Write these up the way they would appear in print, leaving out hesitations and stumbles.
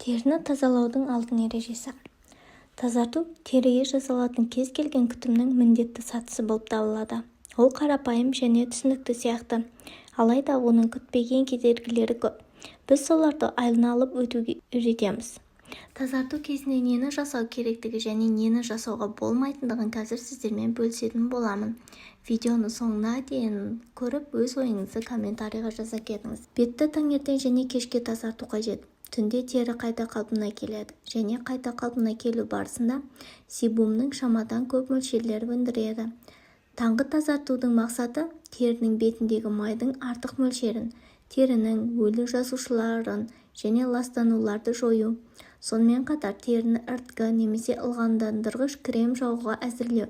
Теріні тазалаудың алтын ережесі. Тазарту теріге жасалатын кез келген күтімнің міндетті сатысы болып табылады. Ол қарапайым және түсінікті сияқты. Алайда оның күтпеген кедергілері көп. Біз соларды айналып өтуге үйретеміз. Тазарту кезінде нені жасау керектігі және нені жасауға болмайтындығын қазір сіздермен бөлісетін боламын. Видеоны соңына дейін көріп, өз ойыңызды комментарийға жаза кетіңіз. Бетті таңертең және кешке тазарту қажет. Түнде тері қайта қалпына келеді және қайта қалпына келу барысында себумның шамадан көп мөлшерлер өндіреді. Таңғы тазартудың мақсаты терінің бетіндегі майдың артық мөлшерін, терінің өлі жасушаларын және ластануларды жою. Сонымен қатар теріні іріткі немесе ылғалдандырғыш крем жағуға әзірлеу.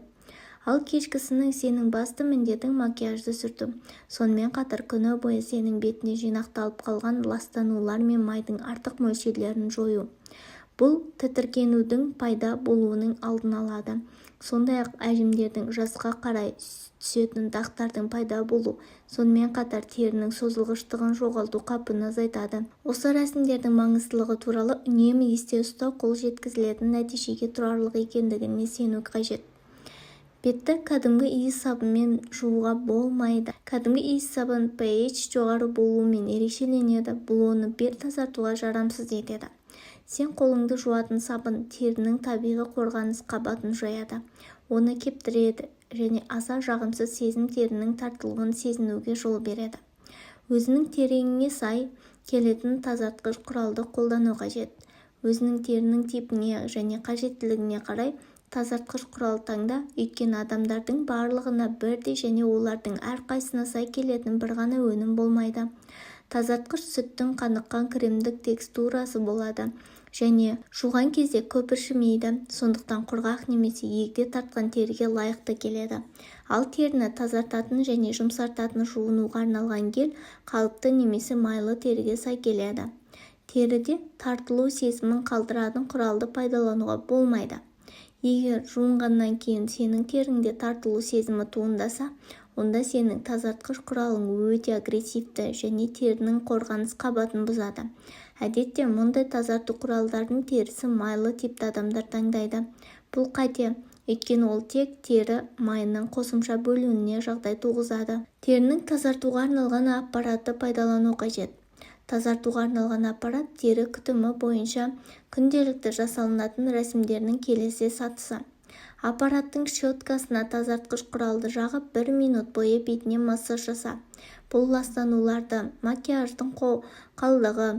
Ал кешкісін сенің басты міндетің макияжды сүрту. Сонымен қатар күні бойы сенің бетіне жинақталып қалған ластанулар мен майдың артық мөлшерлерін жою. Бұл тітіркенудің пайда болуының алдын алады. Сондай-ақ әжімдердің, жасқа қарай түсетін дақтардың пайда болу, сонымен қатар терінің созылғыштығын жоғалту қаупін азайтады. Осы рәсімдердің маңыздылығы туралы үнемі есте ұстау қол жеткізілетін нәтижеге тұрарлық екендігіне сену қажет. Бетті кәдімгі иіс сабынмен жууға болмайды. Кәдімгі иіс сабын pH жоғары болуымен ерекшеленеді, бұл оны бет тазартуға жарамсыз етеді. Сен қолыңды жуатын сабын терінің табиғи қорғаныс қабатын жояды, оны кептіреді және аса жағымсыз сезім терінің тартылуын сезінуге жол береді. Өзіңнің теріңе сай келетін тазартқыш құралды қолдану қажет. Өзіңнің терінің типіне және қажеттілігіне қарай тазартқыш құрал таңда, өйткені адамдардың барлығына бірдей және олардың әрқайсысына сай келетін бір ғана өнім болмайды. Тазартқыш сүттің қаныққан кремдік текстурасы болады және жуған кезде көпіршімейді, сондықтан құрғақ немесе егде тартқан теріге лайықты келеді. Ал теріні тазартатын және жұмсартатын жуынуға арналған гель қалыпты немесе майлы теріге сай келеді. Теріде тартылу сезімін қалдыратын құралды пайдалануға болмайды. Егер жуынғаннан кейін сенің теріңде тартылу сезімі туындаса, онда сенің тазартқыш құралың өте агрессивті және терінің қорғаныс қабатын бұзады. Әдетте мұндай тазарту құралдарын терісі майлы типті адамдар таңдайды. Бұл қате, өйткені ол тек тері майының қосымша бөлінуіне жағдай туғызады. Терінің тазартуға арналған аппаратты пайдалану қажет. Тазартуға арналған аппарат тері күтімі бойынша күнделікті жасалынатын рәсімдердің келесі сатысы. Аппараттың щеткасына тазартқыш құралды жағып, бір минут бойы бетіне массаж жаса. Бұл ластануларды, макияждың қалдығы,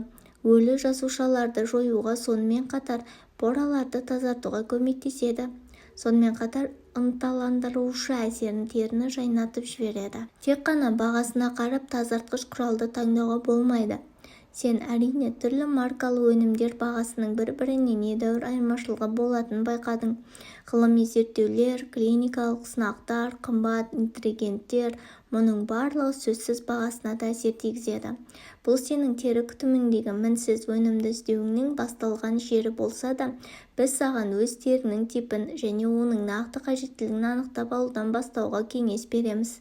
өлі жасушаларды жоюға, сонымен қатар пораларды тазартуға көмектеседі. Сонымен қатар ынталандырушы әсерін теріні жайнатып жібереді. Тек қана бағасына қарап тазартқыш құралды таңдауға болмайды. Сен, әрине, түрлі маркалы өнімдер бағасының бір-бірінен едәуір айырмашылығы болатынын байқадың. Ғылыми зерттеулер, клиникалық сынақтар, қымбат ингредиенттер – мұның барлығы сөзсіз бағасына да әсер тигізеді. Бұл сенің тері күтіміндегі мінсіз өнімді іздеуіңнің басталған жері болса да, біз саған өз теріңнің типін және оның нақты қажеттілігін анықтап алудан бастауға кеңес береміз.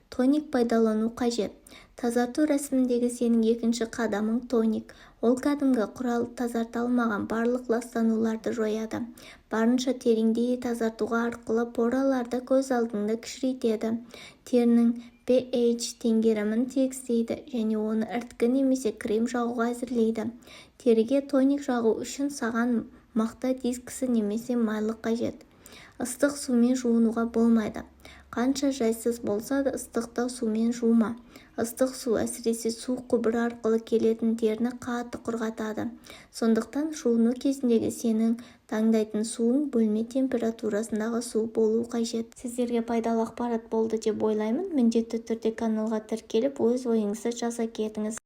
Тоник пайдалану қажет. Тазарту рәсіміндегі сенің екінші қадамың тоник. Ол кәдімгі құрал тазарта алмаған барлық ластануларды жояды. Барынша тереңдей тазартуға арқылы пораларды көз алдыңда кішірейтеді. Терінің pH теңгерімін тегістейді және оны іріткі немесе крем жағуға әзірлейді. Теріге тоник жағу үшін саған мақта дискісі немесе майлық қажет. Ыстық сумен жуынуға болмайды. Қанша жайсыз болса да, ыстықтау сумен жума. Ыстық су, әсіресе су құбыры арқылы келетін, теріні қатты құрғатады. Сондықтан жуыну кезіндегі сенің таңдайтын суың бөлме температурасындағы су болу қажет. Сіздерге пайдалы ақпарат болды деп ойлаймын. Міндетті түрде каналға тіркеліп, өз ойыңызды жаза кетіңіз.